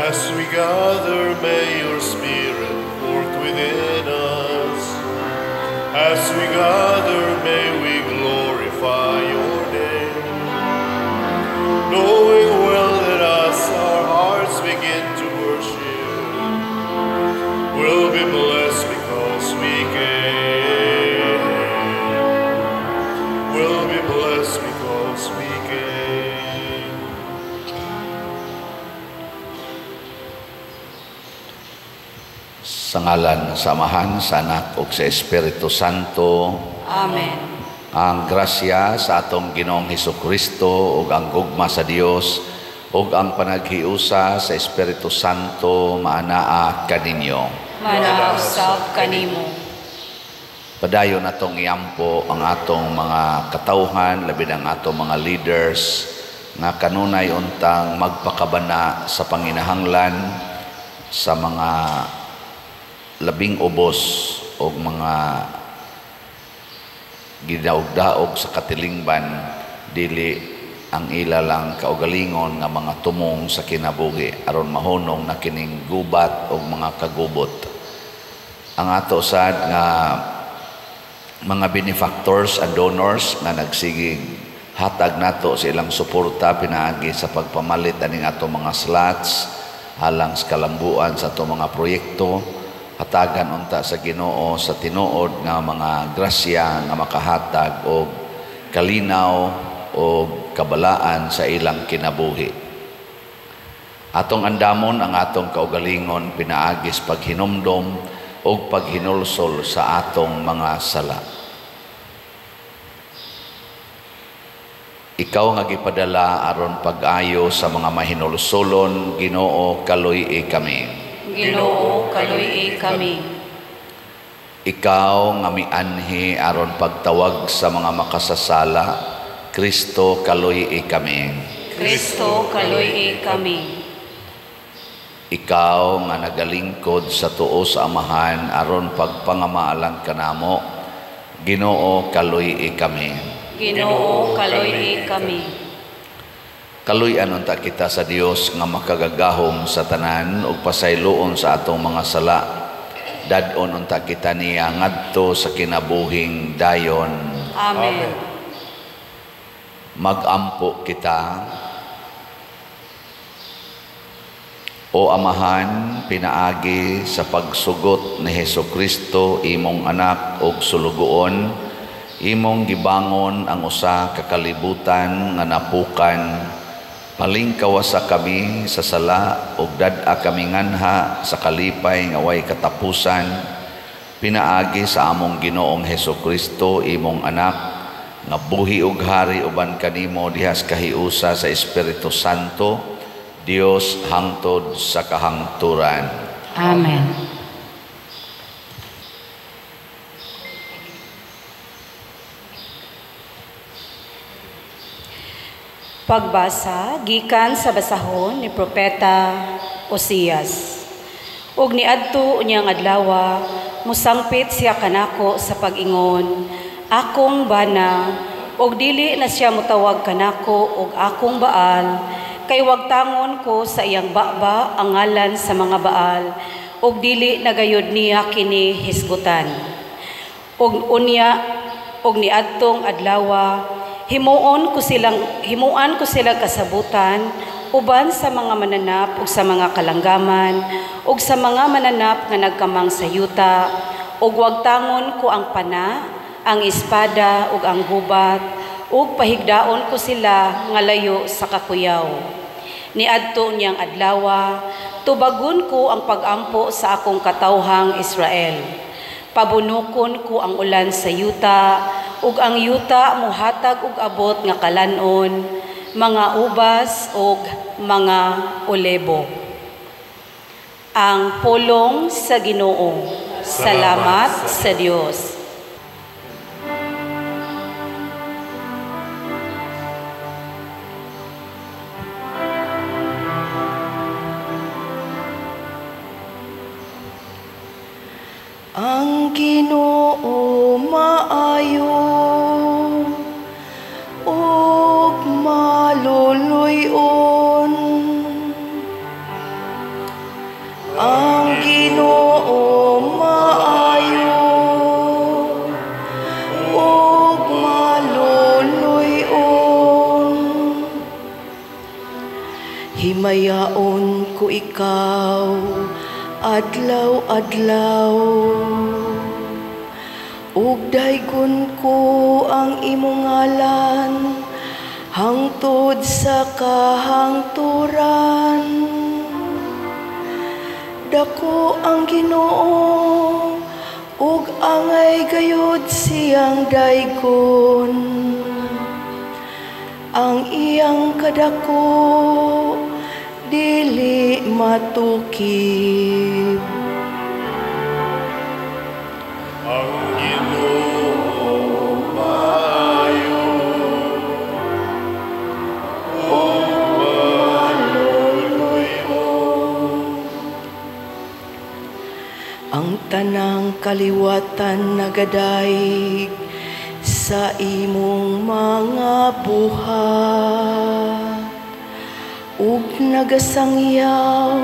As we gather, may your Spirit work within us. As we gather, may we glorify your name. Knowing well that as our hearts begin to worship, we'll be blessed because we came. We'll be blessed because we came. Sa ngalan sa Amahan, sa Anak ug sa Espiritu Santo. Amen. Ang grasya sa atong Ginoong Hesukristo ug ang gugma sa Dios ug ang panaghiusa sa Espiritu Santo maanaa kaninyo. Maanaa usab kanimo. Padayon natong iampo ang atong mga katawhan, labi na ang atong mga leaders nga kanunay untang magpakabana sa panginahanglan sa mga labing ubos og mga gidaog-daog sa katilingban, dili ang ila lang kaugalingon nga mga tumong sa kinabuhi aron mahunong na kining gubat og mga kagubot. Ang ato sad nga mga benefactors and donors nga nagsigig hatag nato sa ilang suporta pinaagi sa pagpamalit aning ato mga slots alang sa kalambuan sa ato mga proyekto. Hatagan unta sa Ginoo sa tinuod nga mga grasya nga makahatag og kalinaw og kabalaan sa ilang kinabuhi. Atong andamon ang atong kaugalingon pinaagis paghinumdom og paghinulsol sa atong mga sala. Ikaw nga gipadala aron pag-ayo sa mga mahinulsolon, Ginoo, kaluy-i kami. Ginoo, kaluy-i kami. Ikaw nga mianhi aron pagtawag sa mga makasasala, Kristo, kaluy-i kami. Kristo, kaluy-i kami. Ikaw nga nagalingkod sa tuo sa Amahan aron pagpangamaalan kanamo, Ginoo, kaluy-i kami. Ginoo, kaluy-i kami. Kaluy-an unta kita sa Dios nga makagagahom sa tanan ug pasayloon sa atong mga sala. Dad-on unta kita niya ngadto sa kinabuhing dayon. Amen. Magampo kita. O Amahan, pinaagi sa pagsugot ni Hesukristo imong anak og sulugoon, imong gibangon ang usa ka kalibutan nga napukan. Palingkawasa kami sa sala ug dad-a kami nganha sa kalipay nga way katapusan, pinaagi sa among Ginoong Hesukristo imong anak nga buhi ug hari uban kanimo diha sa kahiusa sa Espiritu Santo, Dios hangtod sa kahangturan. Amen. Pagbasa gikan sa basahon ni Propeta Osias. Ug niadto unyang adlawa, musangpit siya kanako sa pag-ingon, akong bana, ug dili na siya motawag kanako og akong Baal, kay wagtangon ko sa iyang baba ang ngalan sa mga Baal, ug dili na gayud niya kini hisgutan. Ug unya ug niadtong adlawa, himuon ko silang kasabutan uban sa mga mananap ug sa mga kalanggaman ug sa mga mananap nga nagkamang sa yuta, ug wagtangon ko ang pana, ang espada ug ang gubat, ug pahigdaon ko sila nga layo sa kakuyaw. Niadto niyang adlawa, tubagon ko ang pagampo sa akong katawhang Israel. Pabunukon ko ang ulan sa yuta, ug ang yuta muhatag og abot nga kalanon, mga ubas ug mga olibo. Ang pulong sa Ginoo. Salamat sa Dios. Ang Ginoo maayo ug maluluy-on. Himayaon ko ikaw adlaw-adlaw, ug daygon ko ang imong ngalan hangtod sa kahangturan. Dako ang Ginoo ug angay gayud siyang daygon. Ang iyang kadako dili matukib. Ang Ginoo maayo ug maluluy-on. Ang tanang kaliwatan nagadayeg sa imong mga buhat ug nagasangyaw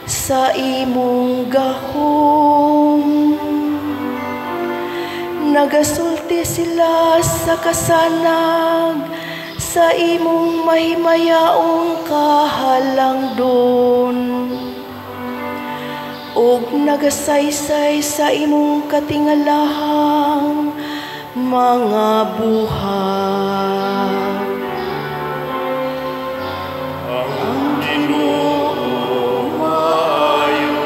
sa imong gahom. Nagasulti sila sa kasanag sa imong mahimayaong kahalangdon ug nagasaysay sa imong katingalahang mga buhat. Ang Ginoo maayo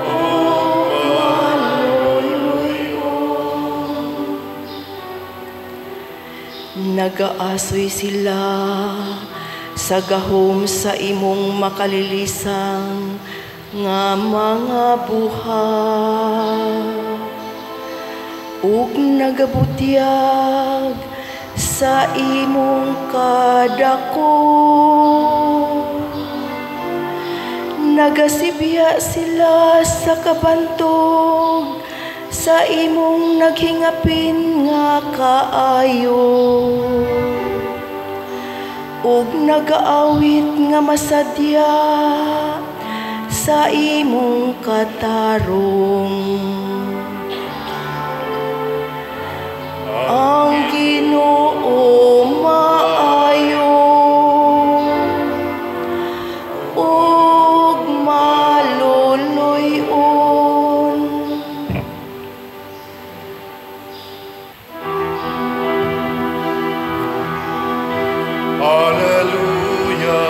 ug maluluy-on. Nagaasoy sila sa gahom sa imong makalilisang nga mga buhat ug nagabutyag sa imong kadako. Nagasibya sila sa kabantog sa imong naghingapin nga kaayo ug nagaawit nga masadya sa imong katarong. Ang Ginoo maayo ug maluluy-on. Alleluia,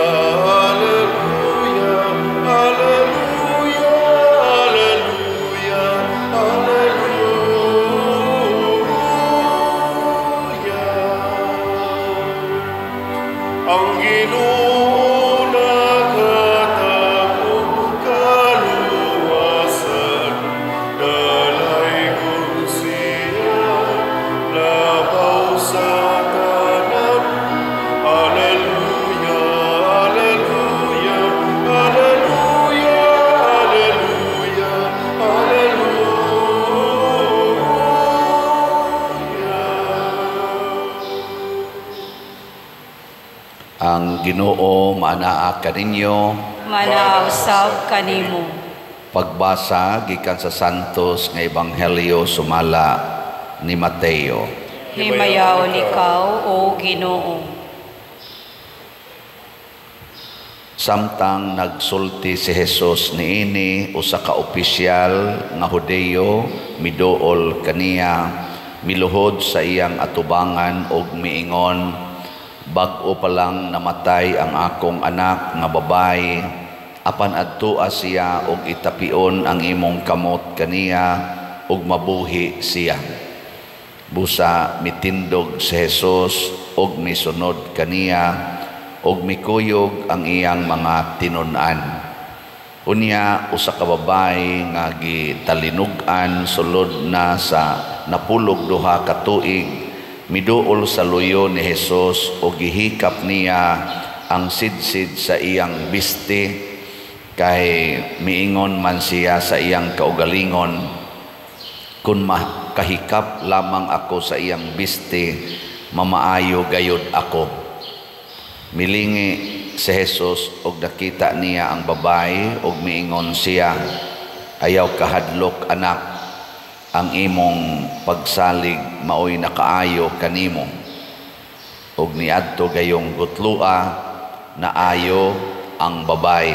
alleluia, alleluia, alleluia, alleluia. Ang Ginoo naghatag og kaluwasan, dalaygon siya labaw sa tanan. Alleluia, alleluia, alleluia, alleluia, alleluia. Ang Ginoo maanaa kaninyo. Manaa usab kanimo. Pagbasa gikan sa Santos nga Ebanghelyo sumala ni Mateo. Himayaon ikaw, o Ginoo. Samtang nagsulti si Jesus niini, usa ka opisyal nga Hudeyo miduol kaniya, miluhod sa iyang atubangan og miingon, bag-o pa lang namatay ang akong anak nga babayi, apan adtoa siya og itapion ang imong kamot kaniya og mabuhi siya. Busa mitindog si Jesus og misunod kaniya og mikuyog ang iyang mga tinun-an. Unya usa ka babayi nga gitalinug-an sulod na sa 92 ka tuig miduol sa luyo ni Jesus og gihikap niya ang sidsid sa iyang biste, kay miingon man siya sa iyang kaugalingon, kun makahikap lamang ako sa iyang biste, mamaayo gayud ako. Milingi si Jesus og nakita niya ang babae og miingon siya, ayaw kahadlok anak, ang imong pagsalig maoy nakaayo kanimo. Ug niadto gayong gutlua naayo ang babay.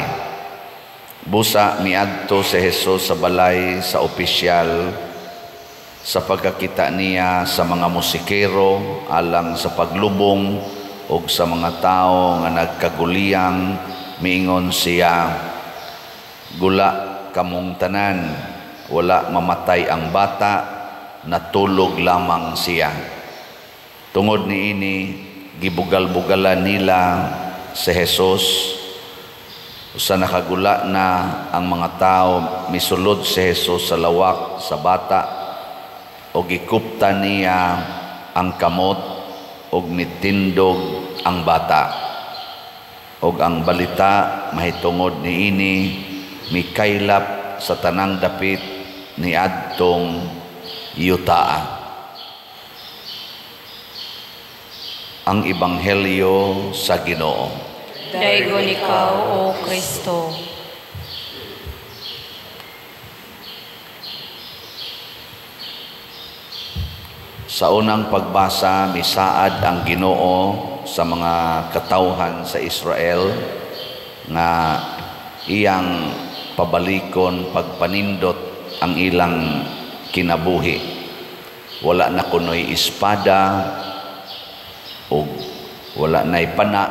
Busa miadto si Jesus sa balay sa opisyal sa pagkakita niya sa mga musikero alang sa paglubong ug sa mga tawo nga nagkaguliyang, miingon siya, "Gula kamong tanan, wala mamatay ang bata, natulog lamang siya." Tungod niini, gibugal-bugalan nila si Jesus. Sa nakagula na ang mga tao, misulod si Jesus sa lawak sa bata o gikupta niya ang kamot og mitindog ang bata. Og ang balita mahitungod niini mikaylap sa tanang dapit niadtong yutaa. Ang Ebanghelyo sa Ginoo. Daygon ikaw, O Kristo. Sa unang pagbasa, misaad ang Ginoo sa mga katawhan sa Israel nga iyang pabalikon pagpanindot ang ilang kinabuhi. Wala na kunoy espada o wala na'y pana,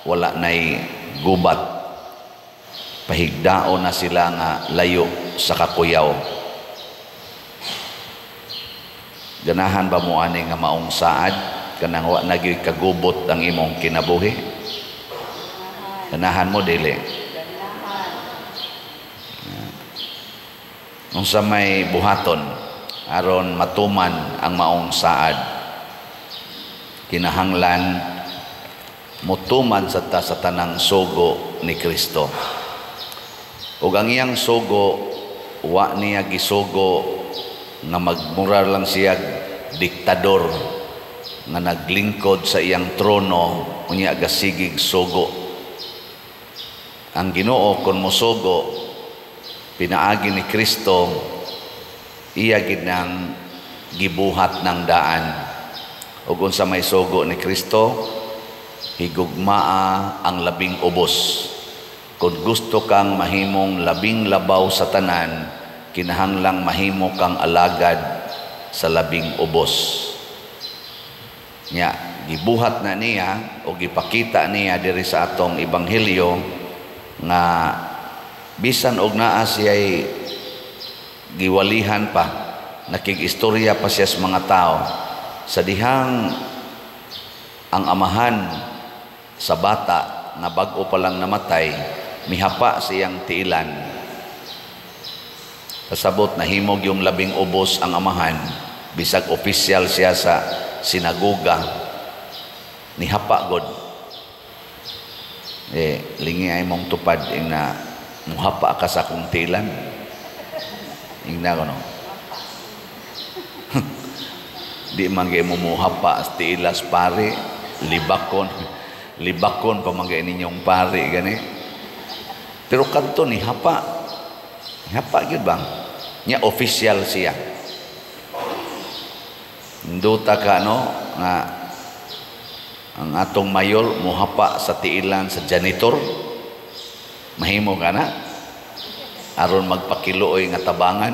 wala na'y gubat. Pahigdao na sila nga layo sa kakuyaw. Ganahan ba mo ani nga maong saad kanang wa na gyud kagubot ang imong kinabuhi? Ganahan mo dili? Unsa may buhaton aron matuman ang maong saad? Kinahanglan mutuman sa ta sa tanang sugo ni Kristo. Ug ang iyang sugo, wa niya gisugo nga magmurar lang siya diktador nga naglingkod sa iyang trono unya gasigig sugo. Ang Ginoo kon mosugo pinaagi ni Kristo, iya gid nang gibuhat ng daan. Ug unsa may sugo ni Kristo, higugmaa ang labing ubos. Kung gusto kang mahimong labing labaw sa tanan, kinahanglang mahimo kang alagad sa labing ubos. Nya, gibuhat na niya o gipakita niya diri sa atong ebanghelyo nga bisan og naa siya'y giwalihan pa, nakig-istorya pa siya sa mga tao, sa dihang ang amahan sa bata nga bag-o pa lang namatay, mihapa siyang tiilan. Pasabot nahimog yung labing ubos ang amahan, bisag opisyal siya sa sinagoga, nihapa god. Lingi ay mong tupad ing na muhapa ka sa akong tiilan. Ingna ko no. Di man kay mo muhapa sa tiilas pare, libakon. Libakon pa man kay ninyong pare gani. Pero kadto ni hapa. Hapa gyud bang? Nya official siya. Nduta ka no nga ang atong mayor muhapa sa tiilan sa janitor. Mahimo ka na aron magpakiluoy nga tabangan.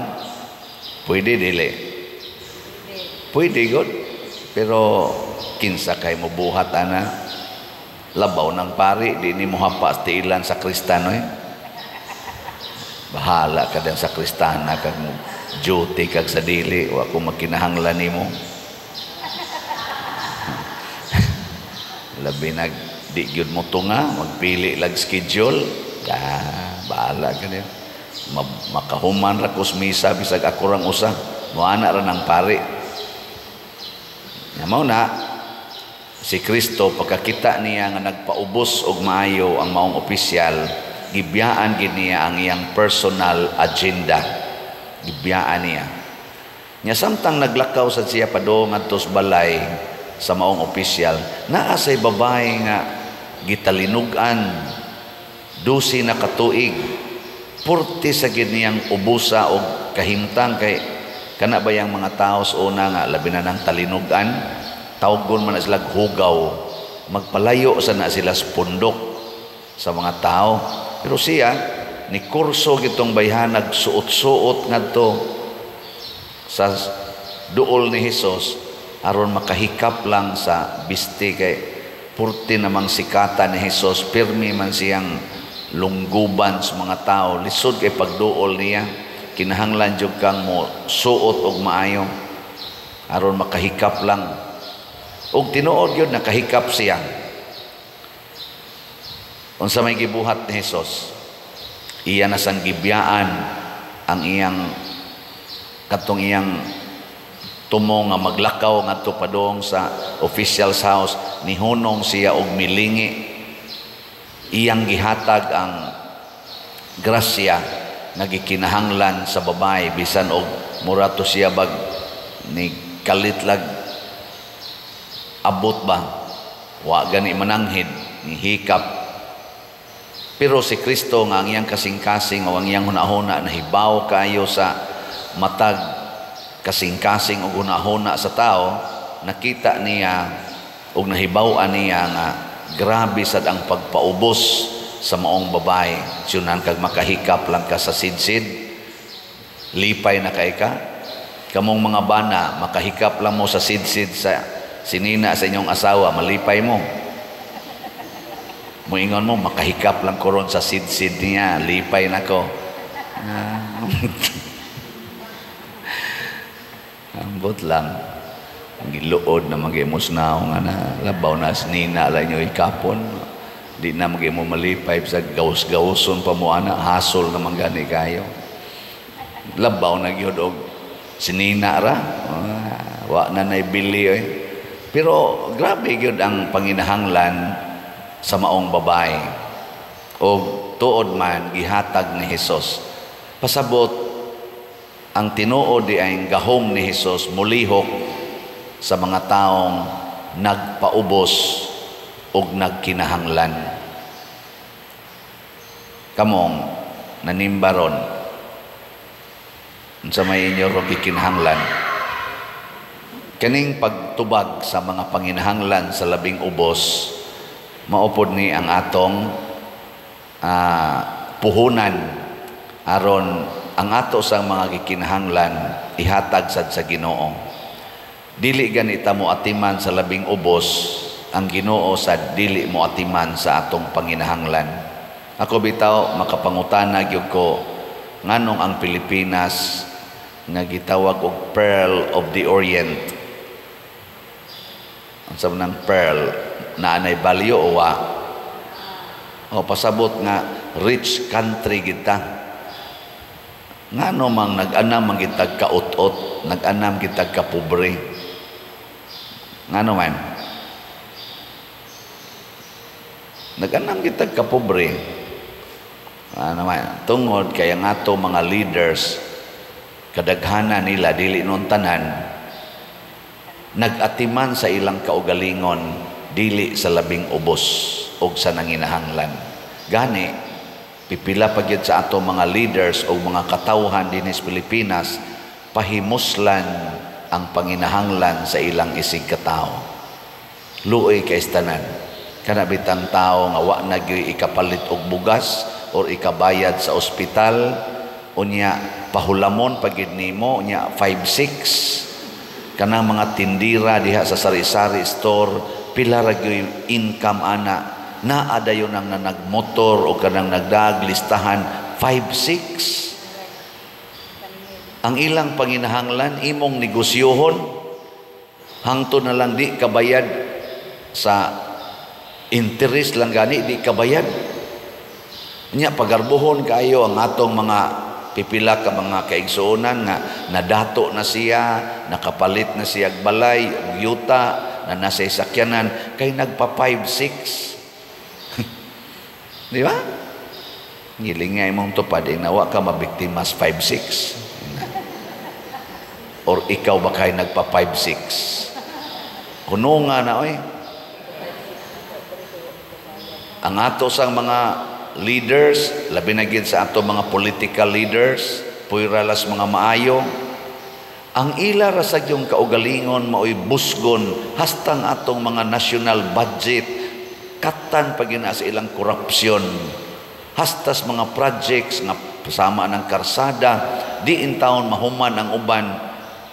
Pwede dili? Pwede gud. Pero kinsa kay mobuhat ana? Labaw ng pari, di ni mohapa sa tiilan sa kristano eh. Bahala ka din sa kristana kag mo duty kag sa dili, wa ko makinahanglan nimo. Labi nag di gyud mo tunga, magpili lag schedule. Ah, bahala ka din. Makahuman ra kus misa bisag ako rang usa. Moana ra ng pari. Nya mao na si Kristo pagkakita niya nga nagpaubos og maayo ang maong opisyal, gibiyaan gid niya ang iyang personal agenda. Gibiyaan niya. Nya samtang naglakaw sad siya padung ngadto sa balay sa maong opisyal, naa say babae nga gitalinugan 12 na katuig, purti sa gid niyang ubusa og kahimtang kay kana ba yang mga tao sa una nga labi na ng talinugan, tawgon man na sila hugaw. Magpalayo sa na sila sa pundok sa mga tao. Pero siya, ni kurso gitong bayhanag suot-suot ngadto sa duol ni Hesus aron makahikap lang sa biste kay purti namang sikata ni Hesus, pirmi man siyang lungguban sa mga tao, lisod kay pagduol niya, kinahanglan jud kang mo suot og maayo aron makahikap lang. Og tinuod gyud nakahikap siya. Unsa may gibuhat ni Hesus? Iya na sang gibiyaan ang iyang katong iyang tumo nga maglakaw ngadto padung sa official's house, nihunong siya og milingi. Iyang gihatag ang grasya nga gikinahanglan sa babae bisan og mura to siya bag ni kalit lag abot ba, wa gani mananghid, ni hikap. Pero si Kristo nga ang iyang kasing-kasing o ang iyang hunahuna nahibaw kayo sa matag kasing-kasing o hunahuna sa tao, nakita niya og nahibaw-an niya nga grabe sad ang pagpaubos sa maong babae. Siyunan kag makahikap lang ka sa sidsid, lipay na kay ka. Kamong mga bana, makahikap lang mo sa sidsid sa sinina sa inyong asawa, malipay mo. Muingon mo, makahikap lang ko ron sa sidsid niya, lipay na ko. Ambot lang. Giluod na mag-emusnaw nga na, labaw na sinina lang inyo ikapon. Di na mag-emo malipay sa gaus-gauson pa mo ana, hasol na man gani kayo. Labaw na gyud og sinina ra. Wa na naibili oy. Pero grabe gyud ang panginahanglan sa maong babae. O tuod man gihatag ni Hesus. Pasabot ang tinuod di ay gahom ni Hesus mulihok sa mga taong nagpaubos og nagkinahanglan. Kamong nanimbaron unsa may inyo ro gikinahanglan? Kaning pagtubag sa mga panginahanglan sa labing ubos, maupod ni ang atong puhunan aron ang ato sa mga gikinahanglan ihatag sad sa Ginoo. Dili ganita mo atiman sa labing ubos, ang Ginoo sad dili mo atiman sa atong panginahanglan. Ako bitaw makapangutana gyud ko nganong ang Pilipinas nga gitawag og Pearl of the Orient. Ang sa nang pearl naa nay value o wa? O pasabot nga rich country kita. Ngano mang nag-anam man kitag kaut-ot, nag-anam kitag kapobre. Ngano man? Nag-anam kitag kapobre. Ano man? Tungod kay ang ato mga leaders, kadaghanan nila dili nun tanan, nag-atiman sa ilang kaugalingon dili sa labing ubos og sa nanginahanglan. Gani pipila pa gyud sa ato mga leaders o mga katawhan dinhi sa Pilipinas pahimuslan ang panginahanglan sa ilang isig katao. Luoy kay tanan. Kana bitang tao nga wa na gyud ikapalit og bugas or ikabayad sa ospital, unya pahulamon pa gyud nimo, unya 5-6 kanang mga tindira diha sa sari-sari store, pila ra gyud income ana, naa dayon ang nanagmotor o kanang nagdag listahan 5-6. Ang ilang panginahanglan imong negosyohon, hangtod na lang di kabayad sa interest lang gani di kabayad. Nya pagarbuhon kayo ang atong mga pipila ka mga kaigsuonan nga nadato na siya, nakapalit na siya og balay, og yuta, na nasa sakyanan, kay nagpa 5-6. Di ba? Ngilingay mong tupad, nawa ka mabiktimas 5-6. Or ikaw ba kay nagpa 5-6? Kuno nga na, oy. Ang ato sang mga leaders, labi na gid sa ato mga political leaders, puyralas mga maayo, Ang ila ra sa yung kaugalingon maoy busgon hastang atong mga national budget katan pag sa ilang korupsyon, hastas mga projects nga sama ng karsada di in taon mahuman ang uban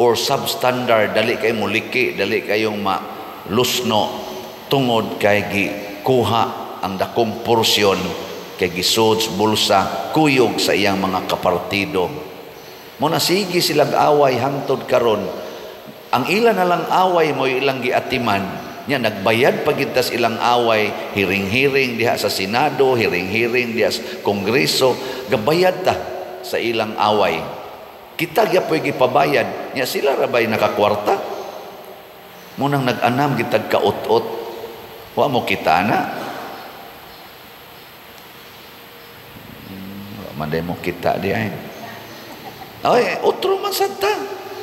or substandard, dali kay muliki, dali kayong malusno tungod kay gikuha ang dakong porsyon kay gisod bulsa kuyog sa iyang mga kapartido. Mo na sige silang away hangtod karon. Ang ila na lang away mo ilang giatiman nya, nagbayad pagintas ilang away, hiring-hiring diha sa Senado, hiring-hiring diha sa Kongreso, gabayad ta sa ilang away. Kita gyapoy gipabayad nya, sila ra bay nakakwarta? Munang nag-anam gitag kaut-ut, wa mo kita na. Wa man mo kita di ay. Ay, otro man sad ta.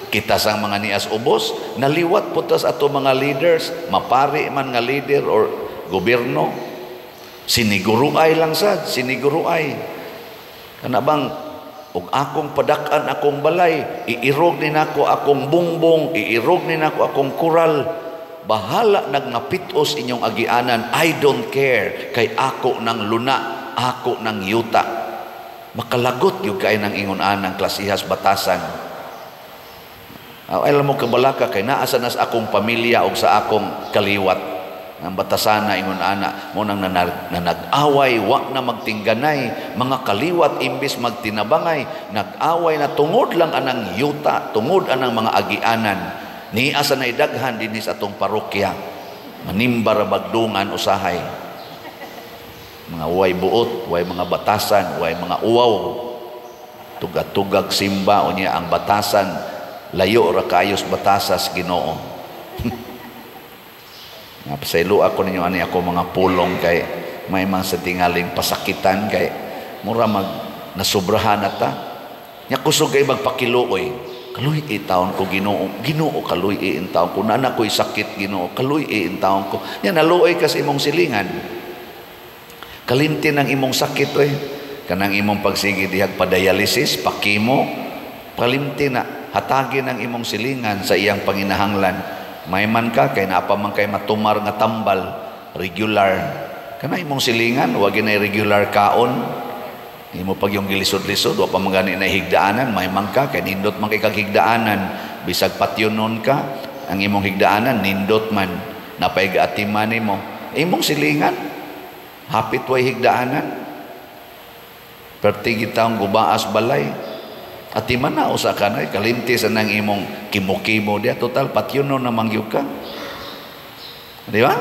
Kita sang mga nias ubos, naliwat po tas ato mga leaders, mapari man nga leader or gobyerno, siniguruay lang sad, siniguruay. Kana bang og akong padak-an akong balay, iirog ni nako akong bungbong, iirog ni nako akong kural, bahala nagnapitos inyong agianan, I don't care, kay ako nang luna, ako nang yuta. Makalagot yung kay nang ingon anang klasihas batasan. Alam mo kabalaka kay naa sa nas akong pamilya og sa akong kaliwat. Ang batasana ingon ana mo nang nanag-away, wa na magtingganay mga kaliwat, imbis magtinabangay nag-away na tungod lang anang yuta, tungod anang mga agianan. Niya sa naidaghan dinhi sa atong parokya, manimba ra bagdungan usahay. Mga way buot, way mga batasan, way mga uwaw. Tugag-tugag simba unya ang batasan, layo ra kaayos batasas Ginoo. Pasaylo ako ninyo ani ako mga pulong kay may mga sa tingaling pasakitan kay mura mag nasubrahan na ta. Nya kusog kay magpakiluoy. Kaluy taon ko Ginoo, Ginoo kaluy taon ko, nana ko'y sakit Ginoo, kaluy taon ko. Nya naluoy kas imong silingan. Kalimti ng imong sakit oy. Kanang imong pagsige dihag padialysis, pakimo, kalimti na hatagi ng imong silingan sa iyang panginahanglan. May man ka kay naa pa man kay matumar nga tambal regular. Kana imong silingan wa ginay regular kaon. Imo pag yung gilisod-lisod wa pa man gani na higdaanan, may man ka kay nindot man kay kag higdaanan. Bisag patyonon ka, ang imong higdaanan nindot man, napay gaatiman nimo. Imong silingan hapit way higdaanan. Perti gitang gubaas balay. Atiman na usa ka na kalimti sa nang imong kimo-kimo diya, total patyonon na mangyud ka. Di ba?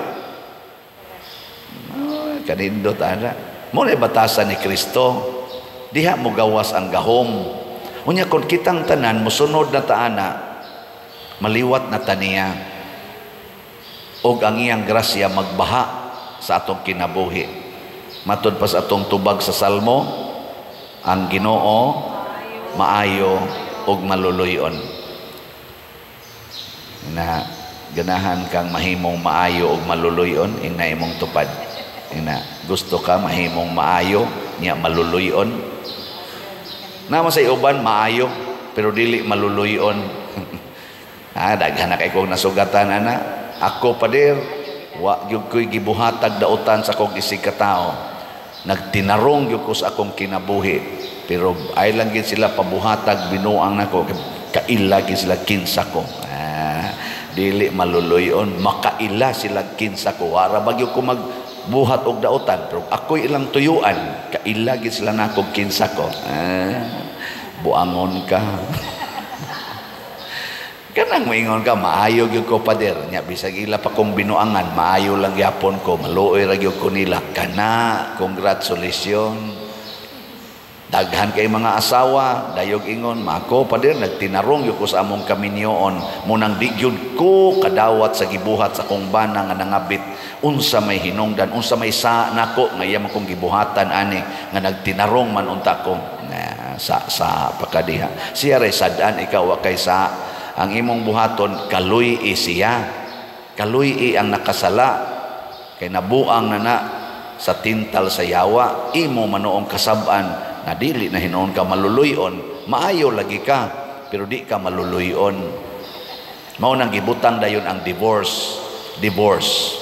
Oh, kanindot ana. Mo na batasan ni Kristo. Diha mo gawas ang gahom. Unya kon kitang tanan mosunod na taana, maliwat na taniya. Og ang iyang grasya magbaha sa atong kinabuhi. Matod pa sa atong tubag sa Salmo, ang Ginoo maayo og maluluyon. Na ganahan kang mahimong maayo og maluluyon, ingna imong tupad. Ingna gusto ka mahimong maayo nya maluluyon. Nama sa uban maayo pero dili maluluyon. Daghan na kay kong nasugatan ana. Ako pader wa gyud ko'y gibuhatag dautan sa akong isig katao. Nagtinarong gyud ko sa akong kinabuhi. Pero ay lang gid sila pabuhatag binuang nako, kaila gid sila kinsa ko. Dili maluluyon, makaila sila kinsa ko. Wara bagyo ko magbuhat og dautan, pero ako'y ilang tuyuan, kaila gid sila nako kinsa ko. Buangon ka. Kanang moingon ka, maayo gyud ko pader. Nya bisag ila pa kong binuangan, maayo lang gyapon ko, maluoy ra gyud ko nila. Kana, congratulations. Daghan kay mga asawa, dayog ingon, mako pader nagtinarong gyud ko sa among kaminyoon, munang di gyud ko kadawat sa gibuhat sa akong bana nga nangabit. Unsa may hinungdan, unsa may sa nako nga iya man kong gibuhatan ani nga nagtinarong man unta ko. Na, sa pakadiha. Siya ray sad-an, ikaw wa kay sa ang imong buhaton, kaluy-i siya. Kaluy-i ang nakasala kay nabuang na na sa tintal sa yawa, imo manoong kasab-an na dili na hinuon ka maluluyon, maayo lagi ka pero di ka maluluyon. Mao nang gibutang dayon ang divorce. Divorce.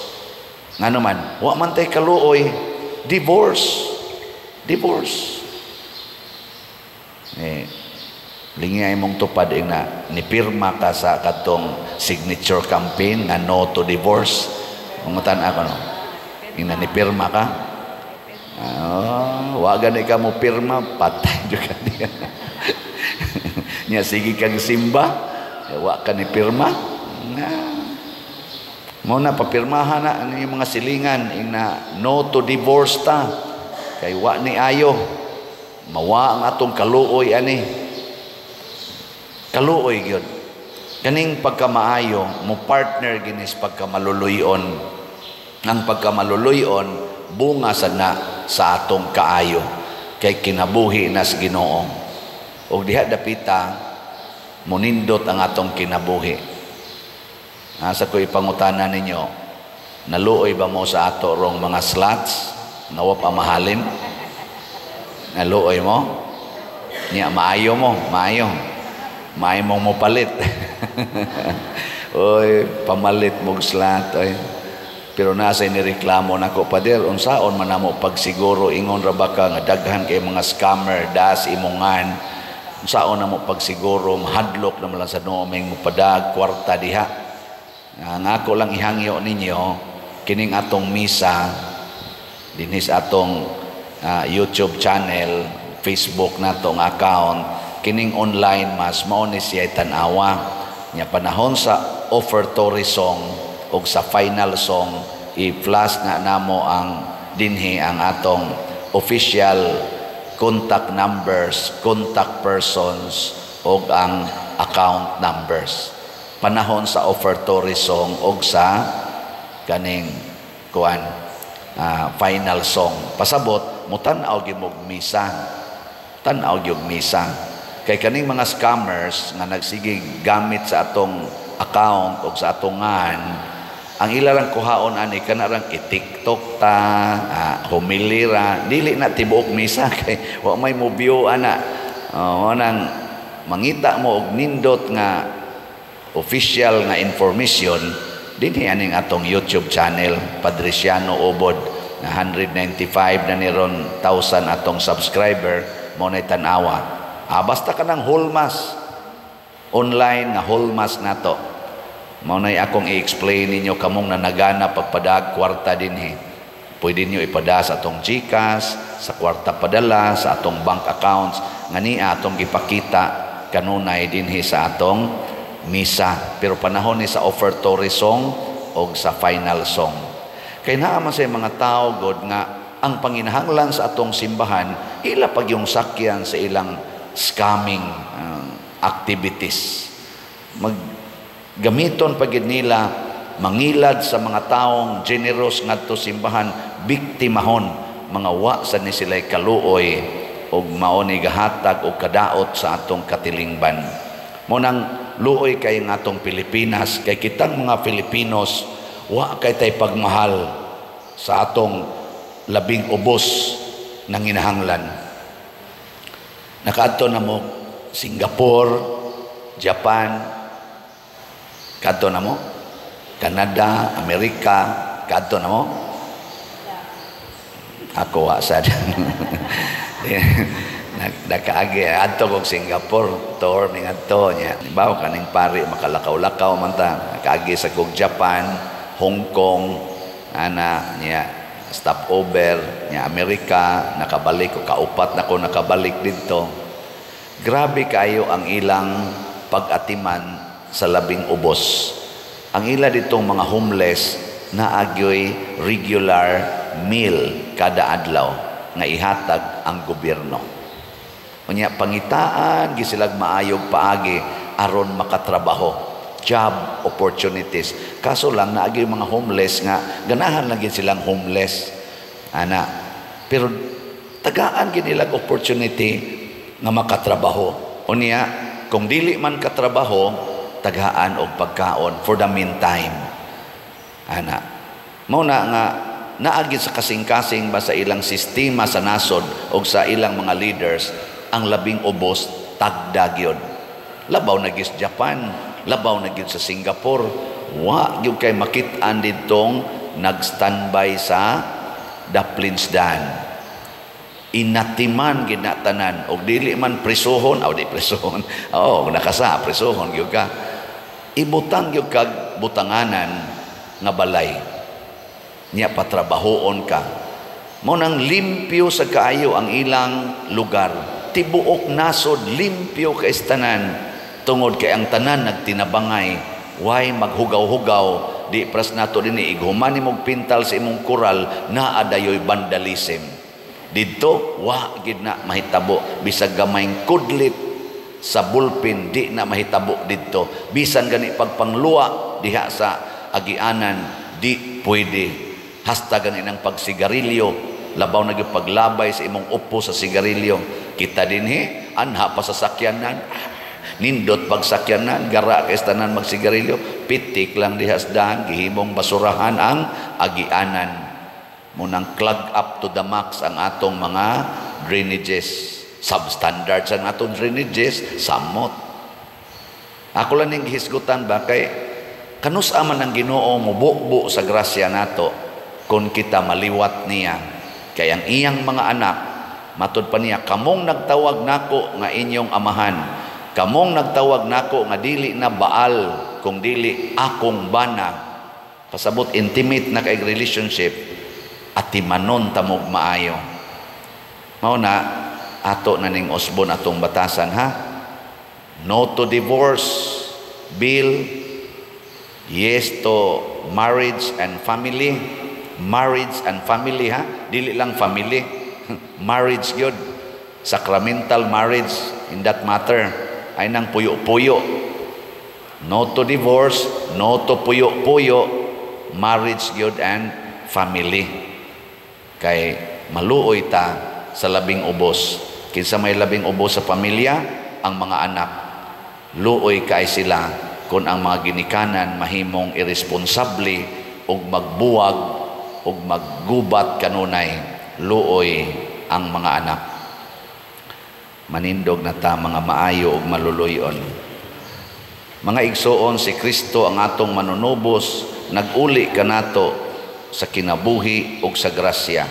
Ngano man, wa man tay kaluoy, divorce. Divorce. Eh, lingay mong tupad ing na nipirma ka sa katong signature campaign nga no to divorce. Mangutan ako, no. Ing na nipirma ka. Oh, wa gani ka mo pirma, patay jud ka diya. Nya sige kag simba, eh, wa ka ni pirma. Na. Mao na papirmahan na ang inyong mga silingan ing na no to divorce ta. Kay wa ni ayo. Mawa ang atong kaluoy ani. Kaluoy gyud. Kaning pagkamaayo mo partner ginis pagkamaluluyon. Ang pagkamaluluyon bunga sad na sa atong kaayo kay kinabuhi na sa Ginoo. Og diha dapita monindot ang atong kinabuhi. Asa ko ipangutana ninyo, naluoy ba mo sa ato rong mga slots? Nawa pa mahalin? Naluoy mo? Niya, maayo mo, maayo. Maayo mong mopalit. Oy, pamalit mong slot. Oy. Pero nasa inireklamo nako, "Pader, unsaon man namo pagsiguro, ingon ra ba ka nga daghan kay mga scammer das imongan, unsaon na mo pagsiguro, mahadlok na man lang sa nooming mopadag kwarta diha?" Ang ako lang ihangyo ninyo, kining atong misa dinhi sa atong YouTube channel, Facebook nato nga account, kining online mass, mao ni siya tan-awa. Nya panahon sa offertory song ug sa final song, i-flash na namo ang dinhi ang atong official contact numbers, contact persons ug ang account numbers. Panahon sa offertory song ug sa kaning kuan, final song. Pasabot mo tan-aw gyud mog misa. Tan-aw gyud misa. Kay kaning mga scammers nga nagsige gamit sa atong account o sa atong ngan, ang ila lang kuhaon ani kana rang i-TikTok ta, humilira, dili na tibuok misa kay wa may mo view ana. Oh, nang mangita mo og nindot nga official nga information dinhi aning atong YouTube channel, Padriciano Ubod, na 195 na ni ron thousand atong subscriber mo na tan-awa. Basta ka ng whole mass, online nga whole mass nato. Mao nay akong i-explain ninyo kamong nanagana pagpadag kwarta dinhi. Pwede niyo ipada sa atong GCash, sa kwarta padala, sa atong bank accounts, nga niya atong gipakita kanunay dinhi sa atong misa. Pero panahon ni sa offertory song o sa final song. Kay naa man sa mga tao god nga ang panginahanglan sa atong simbahan, ila pag yung sakyan sa ilang scamming activities. Mag gamiton pagid nila mangilad sa mga taong generous ngadto simbahan, biktimahon mga wa sa ni sila'y kaluoy og mao ni gahatag og kadaot sa atong katilingban. Mo nang luoy kay nga atong Pilipinas kay kitang mga Filipinos wa kay tay pagmahal sa atong labing ubos ng inahanglan. Nakaadto na mo Singapore, Japan, kadto na mo Canada, Amerika, kadto na mo? Ako wa sad. Nakaagi adto kog Singapore, tour ning adto niya. Bawo kaning pari makalakaw-lakaw man ta. Nakaagi sa kog Japan, Hong Kong, ana niya stop over niya Amerika, nakabalik ko, kaupat na ko nakabalik didto. Grabe kayo ang ilang pag-atiman sa labing ubos. Ang ila ditong mga homeless naagyoy regular meal kada adlaw nga ihatag ang gobyerno. Unya pangitaan gisilag maayog paagi aron makatrabaho, job opportunities. Kaso lang naagi mga homeless nga ganahan lang gid silang homeless ana, pero tagaan gid nilang opportunity nga makatrabaho. Unya kung dili man katrabaho, tagaan og pagkaon for the meantime ana. Mao na nga naagi sa kasing-kasing ba sa ilang sistema sa nasod o sa ilang mga leaders ang labing ubos tagda gyud. Labaw na gyud sa Japan, labaw na gyud sa Singapore. Wa gyud kay makit-an didtong nag-standby sa daplinsdan. Inatiman gid na tanan og dili man presohon, aw di presohon. Oo, nakasa presohon gyud ka. Ibutang gyud kag butanganan nga balay. Nya patrabahoon ka. Mao nang limpyo sa kaayo ang ilang lugar. Tibuok nasod limpyo kay tanan tungod kay ang tanan nagtinabangay. Way maghugaw-hugaw di pras nato dinhi ighuman nimog pintal sa imong kural naa dayoy vandalism. Didto wa gid na mahitabo bisag gamayng kudlit sa bulpin di na mahitabo didto. Bisan gani pagpangluwa diha sa agianan di pwede. Hasta gani ng pagsigarilyo, labaw na gyud paglabay sa imong upo sa sigarilyo. Kita dinhi anha pa sa sakyanan, nindot pagsakyanan, gara kay tanan magsigarilyo, pitik lang diha sa daan, gihimong basurahan ang agianan. Munang clog up to the max ang atong mga drainages. Substandard sa atong drainages, samot. Ako lang ning gihisgutan ba kay kanus-a man ang Ginoo mubukbo sa grasya nato kung kita maliwat niya. Kay ang iyang mga anak, matud pa niya, kamong nagtawag nako nga inyong amahan, kamong nagtawag nako nga dili na Baal, kung dili akong bana. Pasabot intimate na kay relationship, atimanon tamog maayo. Mao na ato na ning usbon atong batasan, ha. No to divorce bill, yes to marriage and family. Marriage and family, ha, dili lang family, marriage gyud, sacramental marriage in that matter ay nang puyo-puyo. No to divorce, no to puyo-puyo, marriage gyud and family. Kay maluoy ta sa labing ubos. Kinsa may labing ubos sa pamilya? Ang mga anak. Luoy kay sila kung ang mga ginikanan mahimong irresponsable ug magbuwag ug maggubat kanunay. Luoy ang mga anak. Manindog na ta mga maayo ug maluluyon. Mga igsoon, si Kristo ang atong manunubos, nag-uli kanato sa kinabuhi ug sa grasya.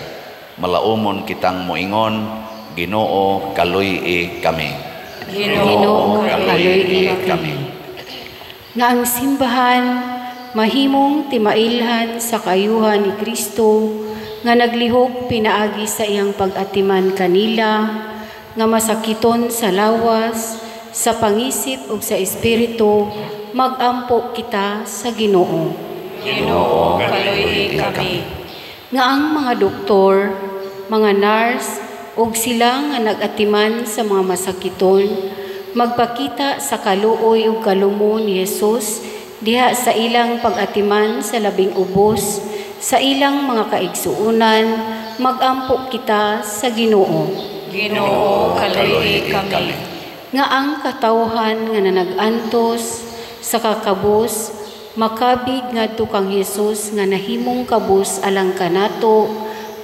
Malaumon kitang moingon, Ginoo, kaluy-i kami. Ginoo, kaluy-i kami. Nga ang simbahan mahimong timailhan sa kaayuhan ni Kristo nga naglihok pinaagi sa iyang pag-atiman kanila, nga masakiton sa lawas, sa pangisip ug sa espiritu, magampo kita sa Ginoo. Ginoo, kaluy-i kami. Nga ang mga doktor, mga nurse, ug sila nga nag-atiman sa mga masakiton, magpakita sa kaluoy ug kalumo ni Jesus diha sa ilang pag-atiman sa labing ubos, sa ilang mga kaigsuonan, magampo kita sa Ginoo. Ginoo, kaluy-i kami. Nga ang katawhan nga nanag-antos sa kakabus, makabig ngadto kang Hesus nga nahimong kabus alang kanato,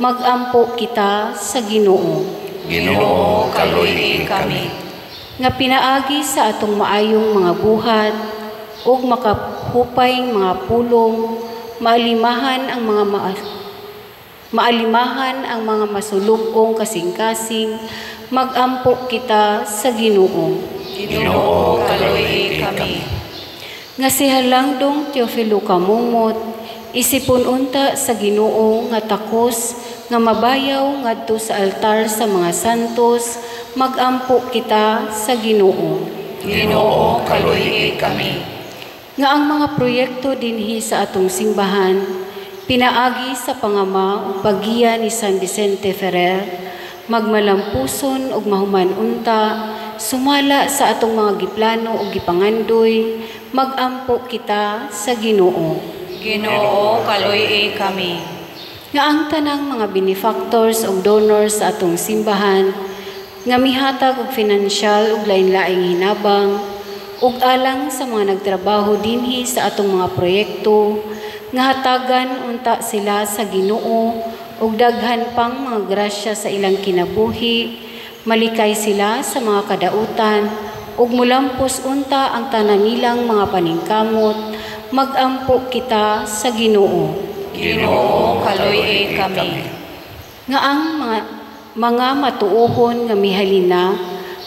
magampo kita sa Ginoo. Ginoo, kaluy-i kami. Nga pinaagi sa atong maayong mga buhat ug makahupay mga pulong, maalimahan ang mga masulub-ong kasing-kasing, magampo kita sa Ginoo. Ginoo, kaluy-i kami. Nga si Halangdong Teofilo Camomot, isipon unta sa Ginoo nga takos nga mabayaw ngadto sa altar sa mga santos, magampo kita sa Ginoo. Ginoo, kaluy-i kami. Nga ang mga proyekto dinhi sa atong simbahan, pinaagi sa pangama ug paggiya ni San Vicente Ferrer, magmalampuson ug mahuman unta, sumala sa atong mga giplano ug gipangandoy, magampo kita sa Ginoo. Ginoo, kaluy-i kami. Nga ang tanang mga benefactors ug donors sa atong simbahan, nga mihatag og financial ug lain-laing hinabang, ug alang sa mga nagtrabaho dinhi sa atong mga proyekto, nga hatagan unta sila sa Ginoo ug daghan pang mga grasya sa ilang kinabuhi, malikay sila sa mga kadautan ug mulampos unta ang tanan nilang mga paningkamot, magampo kita sa Ginoo. Ginoo, kaluy-i kami. Nga ang mga matuohon nga mihalina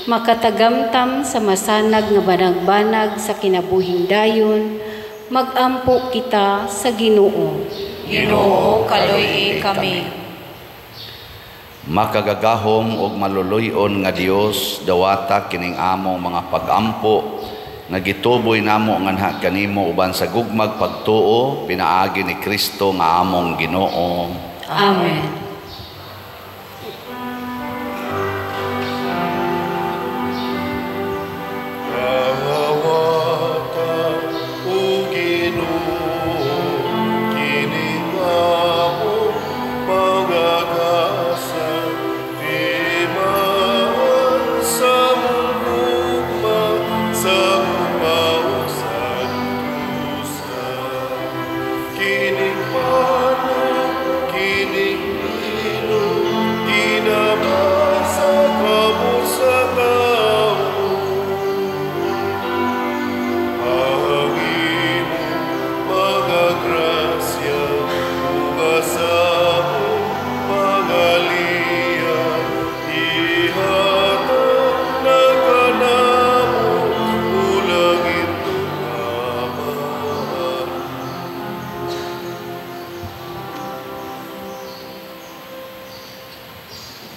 makatagamtam sa masanag nga banag-banag sa kinabuhing dayon, magampo kita sa Ginoo. Ginoo, kaluy-i kami. Makagagahom ug maluluy-on nga Dios, dawata kining among mga pagampo nga gituboy namo nganha kanimo uban sa gugmag pagtuo pinaagi ni Kristo nga among Ginoo. Amen.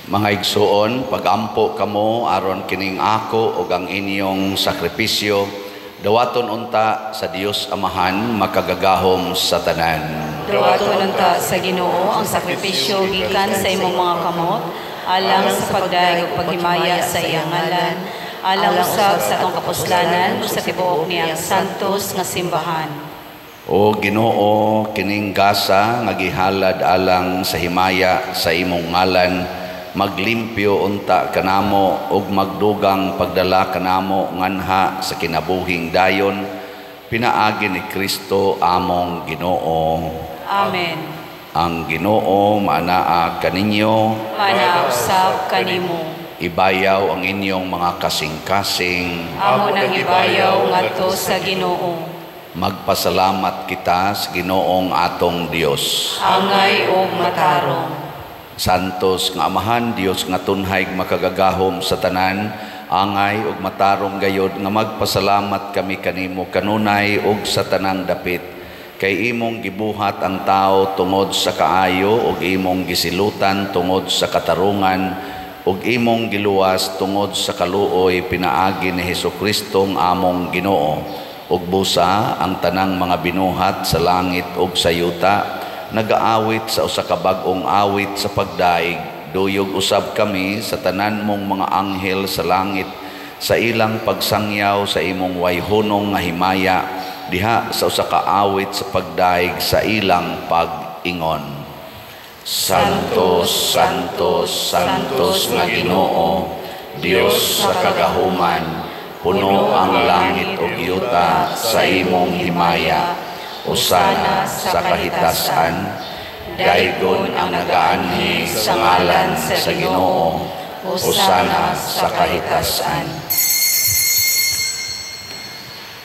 Mga igsuon, pagampo kamo aron kining ako ug ang inyong sakripisyo, dawaton unta sa Dios Amahan makagagahom sa tanan. Dawaton unta sa Ginoo ang sakripisyo gikan sa imong mga kamot, alang sa pagdayeg ug paghimaya sa iyang ngalan, alang usab sa atong kapuslanan ug sa tibuok niyang santos nga simbahan. O Ginoo, kining gasa nga gihalad alang sa himaya sa imong ngalan, maglimpyo unta kanamo ug magdugang pagdala kanamo nganha sa kinabuhing dayon, pinaagi ni Kristo among Ginoo. Amen. Ang Ginoo maanaa kaninyo, maanaa usab kanimo. Ibayaw ang inyong mga kasing-kasing, amo nang ibayaw ngadto sa Ginoo. Magpasalamat kita sa Ginoong atong Dios. Angay ug matarong. Santos nga Amahan, Dios nga tunhay makagagahom sa tanan, angay ug matarong gayod nga magpasalamat kami kanimo kanunay ug sa tanang dapit, kay imong gibuhat ang tao tungod sa kaayo ug imong gisilutan tungod sa katarungan ug imong giluwas tungod sa kaluoy pinaagi ni Hesukristo among Ginoo. Ug busa ang tanang mga binuhat sa langit ug sa yuta nagaawit sa usa ka bag-ong awit sa pagdaig. Duyog usab kami sa tanan mong mga anghel sa langit sa ilang pagsangyaw sa imong wayhunong nga himaya diha sa usa ka awit sa pagdaig sa ilang pag-ingon. Santo, Santo, Santos nga Ginoo, Dios sa kagahuman, puno ang langit ug yuta sa imong himaya. Usana sa kahitasan, daygon ang nagaanhi sa ngalan sa Ginoo. Usana sa kahitasan.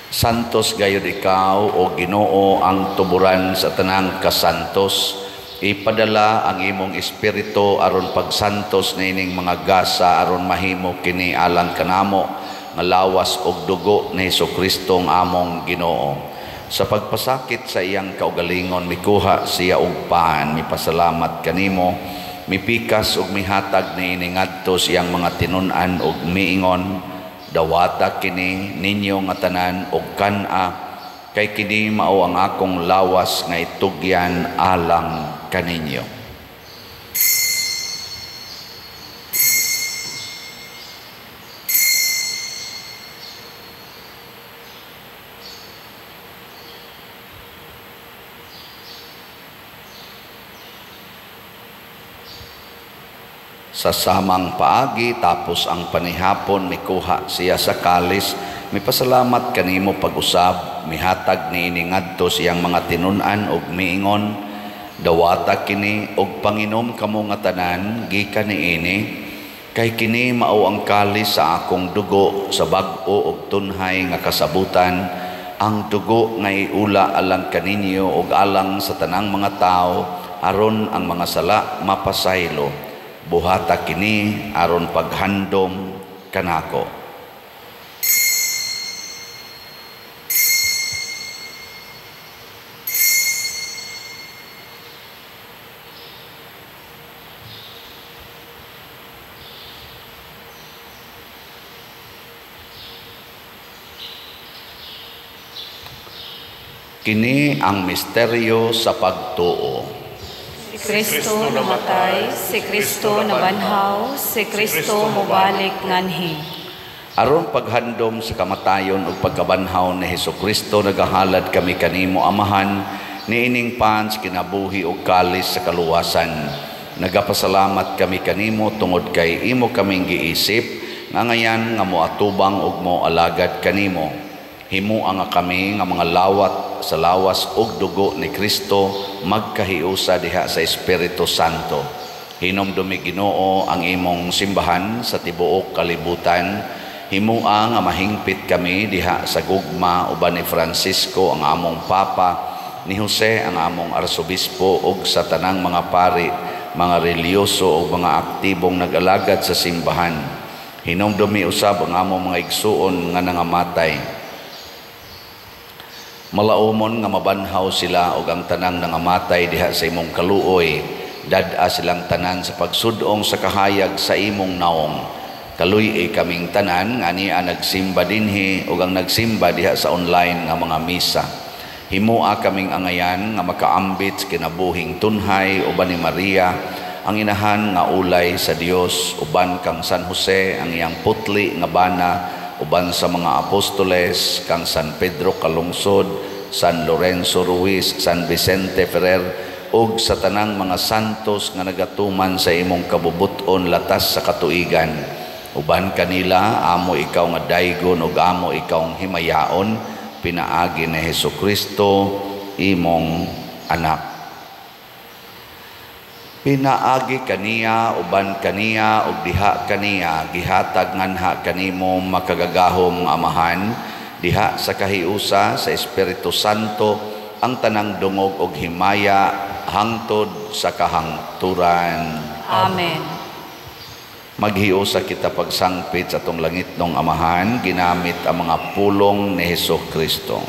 Santos gayud ikaw, o Ginoo, ang tuburan sa tanang kasantos. Ipadala ang imong espiritu aron pagsantos niining mga gasa aron mahimo kini alang kanamo nga lawas og dugo ni Hesukristo ang among Ginoo. Sa pagpasakit sa iyang kaugalingon, mikuha siya og paan, mipasalamat kanimo, mipikas og mihatag niini ngadto sa iyang mga tinun-an og miingon, dawata kini ninyo nga tanan og kan-a, kay kini mao ang akong lawas nga itugyan alang kaninyo. Sa samang paagi, tapos ang panihapon, mikuha siya sa kalis, mipasalamat kanimo pag-usab, mihatag niini ngadto siyang mga tinun-an og miingon, dawata kini og panginom kamo nga tanan, gikan niini, Kay kini mao ang kalis sa akong dugo sa bag-o og tunhay nga kasabutan, ang dugo nga iula alang kaninyo ug alang sa tanang mga tawo aron ang mga sala mapasaylo. Buhata kini aron paghandom kanako. Kini ang misteryo sa pagtuo. Si Kristo namatay, si Kristo nabanhaw, si Kristo mobalik nganhi. Aron paghandom sa kamatayon ug pagkabanhaw ni Hesukristo, nagahalad kami kanimo Amahan niining pan sa kinabuhi ug kalis sa kaluwasan. Nagapasalamat kami kanimo tungod kay imo kaming giisip nga ngayan nga moatubang ug moalagad kanimo. Himua nga kami nga mga lawat sa lawas ug dugo ni Kristo magkahiusa diha sa Espiritu Santo. Hinomdumi Ginoo ang imong simbahan sa tibuok kalibutan. Himua nga mahingpit kami diha sa gugma uban ni Francisco ang among Papa, ni Jose ang among Arsobispo ug sa tanang mga pari, mga relihiyoso ug mga aktibong nag-alagad sa simbahan. Hinomdumi usab ang among mga igsuon nga nangamatay. Malaumon nga mabanhaw sila og ang tanang nangamatay diha sa imong kaluoy. Dad-a silang tanan sa pagsudong sa kahayag sa imong naong. Kaluy-i kaming tanan nga ania nagsimba dinhi ug ang nagsimba diha sa online nga mga misa. Himua kaming angayan nga makaambit sa kinabuhing tunhay uban ni Maria ang inahan nga ulay sa Dios, uban kang San Jose ang iyang putli nga bana, uban sa mga apostoles kang San Pedro Calungsod, San Lorenzo Ruiz, San Vicente Ferrer ug sa tanang mga santos nga nagatuman sa imong kabubut-on latas sa katuigan. Uban kanila amo ikaw nga daygon ug amo ikaw himayaon, pinaagi ni Hesukristo imong anak. Pinaagi kaniya, uban kaniya, ug diha kaniya, gihatag nganha kanimo makagagahom nga Amahan, diha sa kahiusa sa Espiritu Santo ang tanang dungog og himaya hangtod sa kahangturan. Amen. Maghiusa kita pagsangpit sa atong langitnong Amahan, ginamit ang mga pulong ni Hesukristo.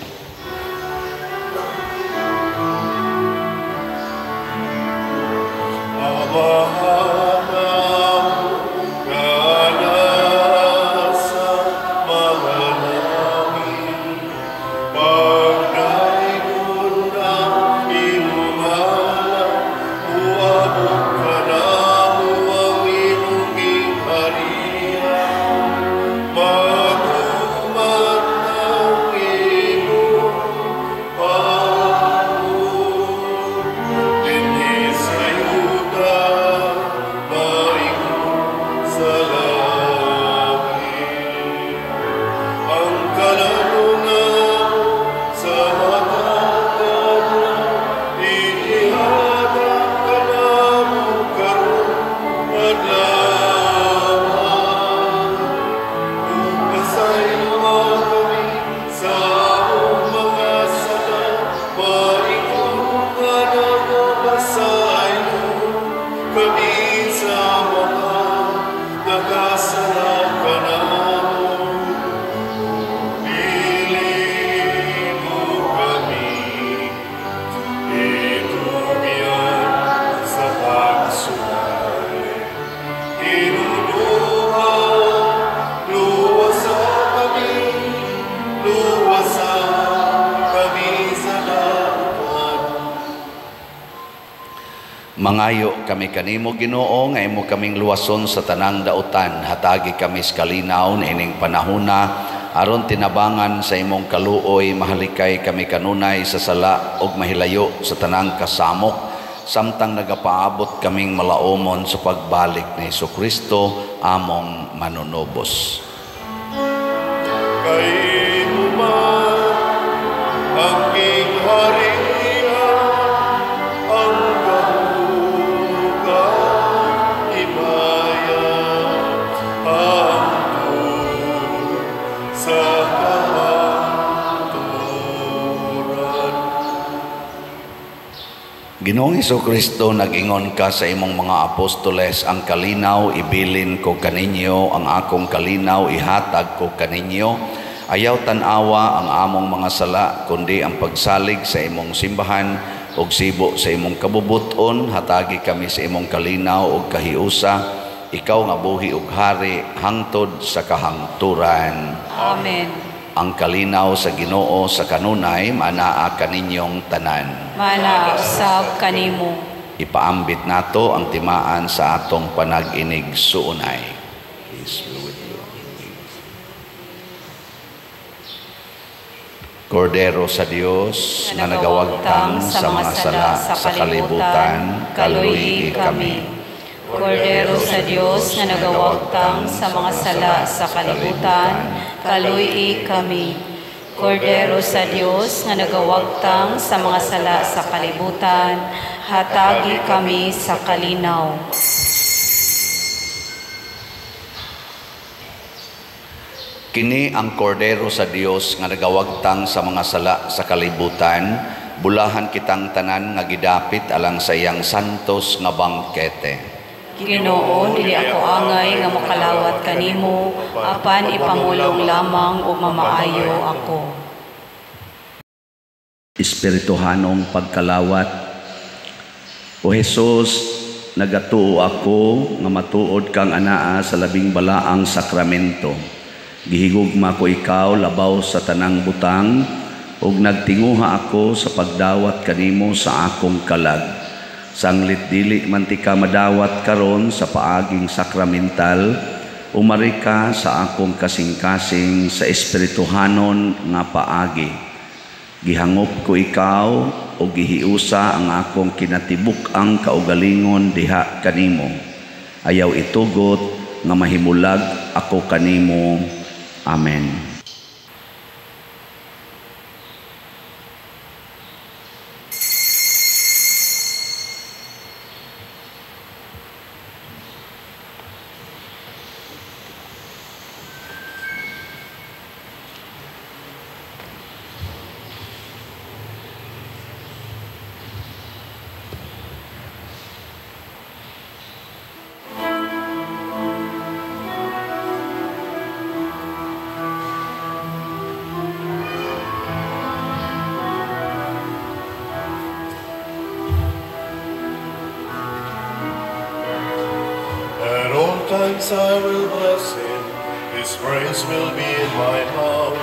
Mangayo kami kanimo Ginoo nga imo kaming luwason sa tanang dautan. Hatagi kami sa kalinaw niining panahona aron tinabangan sa imong kaluoy, mahalikay kami kanunay sa sala ug mahilayo sa tanang kasamok, samtang nagapaabot kaming malaumon sa pagbalik ni Hesukristo among manunubos. Kay imo man ang gingharian, ang himaya, Ginoong Hesukristo, nag-ingon ka sa imong mga apostoles, ang kalinaw ibilin ko kaninyo, ang akong kalinaw ihatag ko kaninyo. Ayaw tan-awa ang among mga sala, kundi ang pagsalig sa imong simbahan ug sibo sa imong kabubuton. Hatagi kami sa imong kalinaw ug kahiusa, ikaw nga buhi ug hari hangtod sa kahangturan. Amen. Ang kalinaw sa Ginoo sa kanunay manaa kaninyong tanan. Manaa usab kanimo. Ipaambit nato ang timaan sa atong panag-inig suunay. Peace be with you. Kordero sa Dios nga nagawagtang sa mga sala sa kalibutan, kaluy kami. Kordero sa Dios nga nagawagtang sa mga sala sa kalibutan, kaluy kami. Kordero sa Dios nga nagawagtang sa mga sala sa kalibutan, hatagi kami sa kalinaw. Kini ang Kordero sa Dios nga nagawagtang sa mga sala sa kalibutan, bulahan kitang tanan nga gidapit alang sa iyang santos nga bangkete. Ginoo, dili ako angay nga makalawat kanimo, apan ipamulong lamang ug mamaayo ako. Espirituhanong pagkalawat. O Jesus, nagatuo ako nga matuod kang anaa sa labing balaang sakramento. Gihigugma ko ikaw labaw sa tanang butang, ug nagtinguha ako sa pagdawat kanimo sa akong kalag. Sanglit dili man ti ka madawat karon sa paaging sakramental, umari ka sa akong kasing-kasing sa espirituhanon nga paagi. Gihangop ko ikaw o gihiusa ang akong kinatibuk-ang kaugalingon diha kanimo. Ayaw itugot nga mahimulag ako kanimo. Amen. I will bless him, his praise will be in my mouth.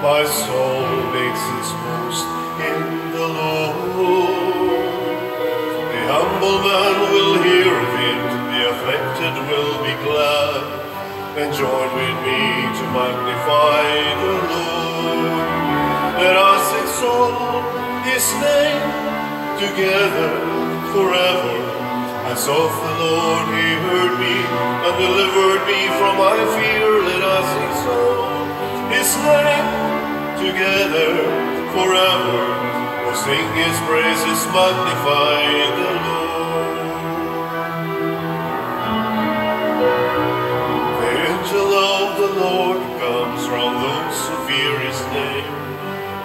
My soul makes its boast in the Lord. The humble man will hear of it, the afflicted will be glad, and join with me to magnify the Lord. Let us exalt his name together forever. As of the Lord he heard me and delivered me from my fear. Let us exalt his name together forever. Oh, sing his praises, magnify the Lord. The angel of the Lord comes round those who fear his name,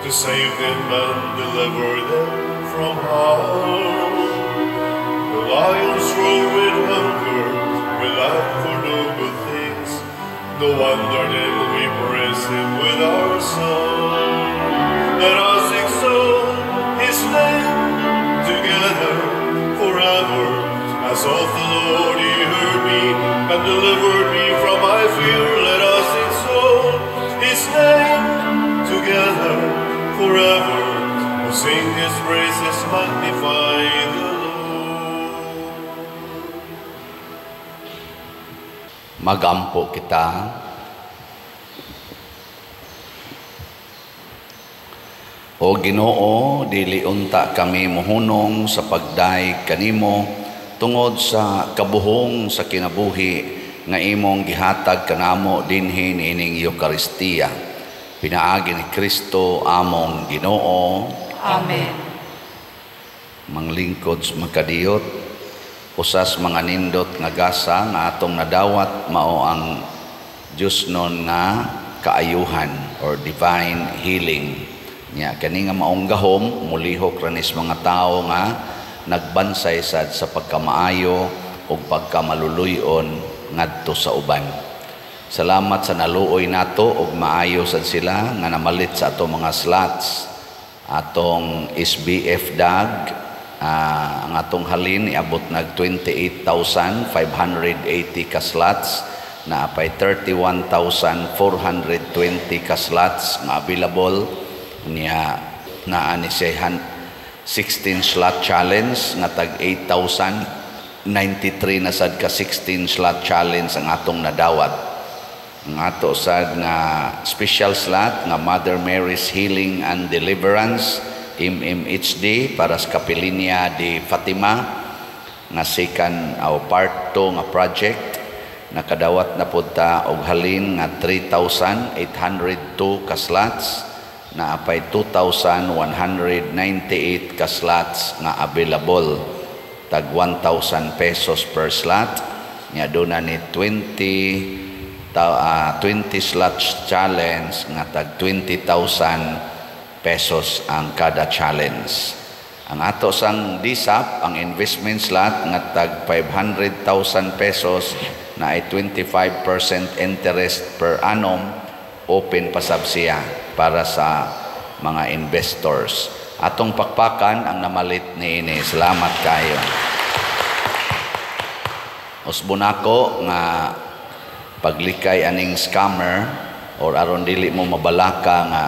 to save them and deliver them from harm. The lions roar with hunger, we lack for no good things. No wonder then we praise him with our song. Let us exalt his name together forever. As of the Lord he heard me and delivered me from my fear. Let us exalt his name together forever. Oh, sing his praises, magnify the Lord. Magampo kita. O Ginoo, dili unta kami mohunong sa pagdayeg kanimo tungod sa kabuhong sa kinabuhi nga imong gihatag kanamo dinhi niining Eukaristiya. Pinaagi ni Kristo among Ginoo. Amen. Manglingkod sa makadiyot, usas mga nindot nga gasa nga atong nadawat mao ang Diyos nun nga kaayuhan or divine healing. Nya kani nga maong gahom mulihok ranis mga tawo nga nagbansay sad sa pagkamaayo ug pagkamaluluy-on ngadto sa uban. Salamat sa naluoy nato ug maayo sad sila nga namalit sa ato mga slots. Atong SBF DAG, ang atong halin iabot nag 28,580 ka slots, na apay 31,420 ka slots nga available niya. Naa ni siya 16 slot challenge nga tag 8,093 na sad ka 16 slot challenge ang atong nadawat. Ang ato sad nga special slot nga Mother Mary's Healing and Deliverance MMHD para sa Kapilinya di Fatima nga second o part 2 nga project, nakadawat na pud ta og halin nga 3,802 ka slots, na apay 2,198 ka slots nga available, tag 1,000 pesos per slot. Nya doon na ni 20 slots challenge nga tag 20,000 pesos ang kada challenge. Ang ato sang DSAP, ang investment slot nga tag 500,000 pesos na ay 25% interest per annum, open pasab siya para sa mga investors. Atong pakpakan ang namalit niini. Salamat kayo. Usbon ako nga paglikay aning scammer or aron dili mo mabalaka nga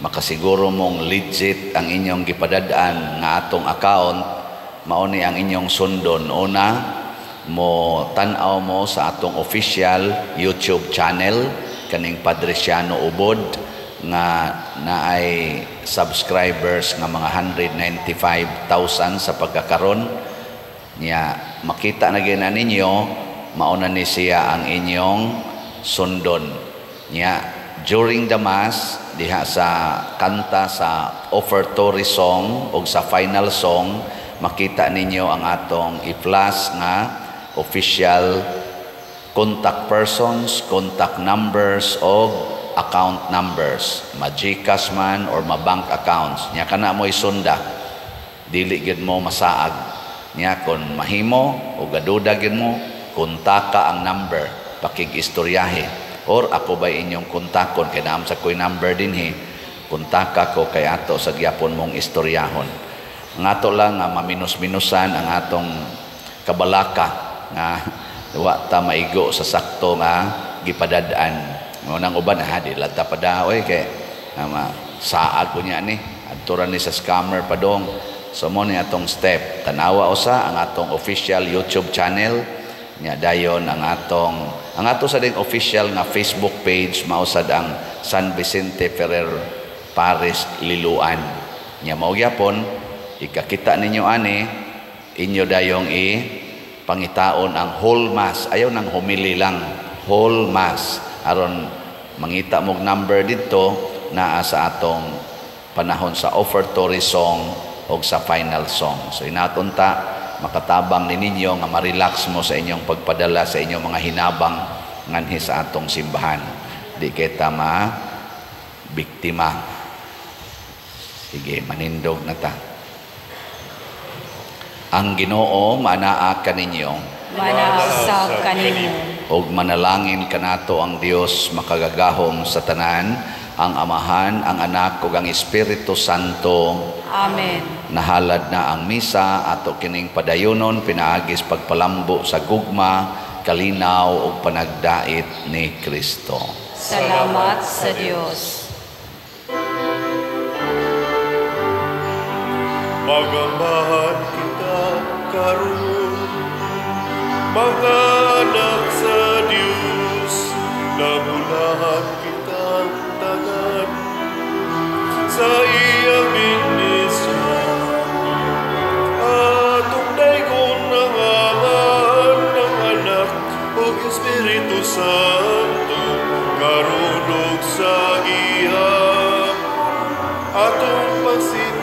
makasiguro mong legit ang inyong gipadad-an nga atong account, mao ni ang inyong sundon. Una, mo tan-aw mo sa atong official YouTube channel kaning Padre Siano Ubod nga naay subscribers nga mga 195,000 sa pagkakaron niya. Makita na gyud na ninyo, mao na ni siya ang inyong sundon. Niya during the mass, diha sa kanta sa offertory song o sa final song, makita ninyo ang atong i-flash nga official contact persons, contact numbers o account numbers, ma-GCash man or ma-bank accounts. Nya kana mo isunda, dili gyud mo masaag. Nya kon mahimo o gaduda gyud mo, kontaka ang number, pakig-istoryahe. Or ako ba inyong kontakon kay naam sa koy number dinhi, kontaka ko kay ato sa gyapon mong istoryahon. Ang ato lang nga maminus-minusan ang atong kabalaka nga wa ta maigo sa sakto nga gipadad-an. Mao nang uban ha, di lang ta pada oy kay saag ko niya ni adto ni sa scammer padong. So mo ni atong step, tanawa usa ang atong official YouTube channel nya, dayon ang ato sa ding official nga Facebook page, mao sad ang San Vicente Ferrer Parish Liloan. Nya mao gyapon ikakita ninyo ani, inyo dayong i pangitaon ang whole mass. Ayaw nang homily lang, whole mass, aron mangita mog number didto naa sa atong panahon sa offertory song o sa final song. So inaton ta makatabang ni ninyo nga ma-relax mo sa inyong pagpadala sa inyong mga hinabang nganhi sa atong simbahan. Di kita ma biktima. Sige, manindog na ta. Ang Ginoo manaa kaninyo. Manaa usab kaninyo. Og manalangin kanato ang Dios makagagahom sa tanan, ang Amahan, ang Anak ug ang Espiritu Santo. Amen. Nahalad na ang misa ato kining padayonon pinaagis pagpalambo sa gugma, kalinaw ug panagdait ni Kristo. Salamat sa Dios. Magambahan kita karon, mga anak sa Dios, nabulahan kitang tanan sa iyang bendisyon. Atong daygon ang Amahan, ang Anak ug Espiritu Santo, karon ug sa gihapon. Atong pagsitahan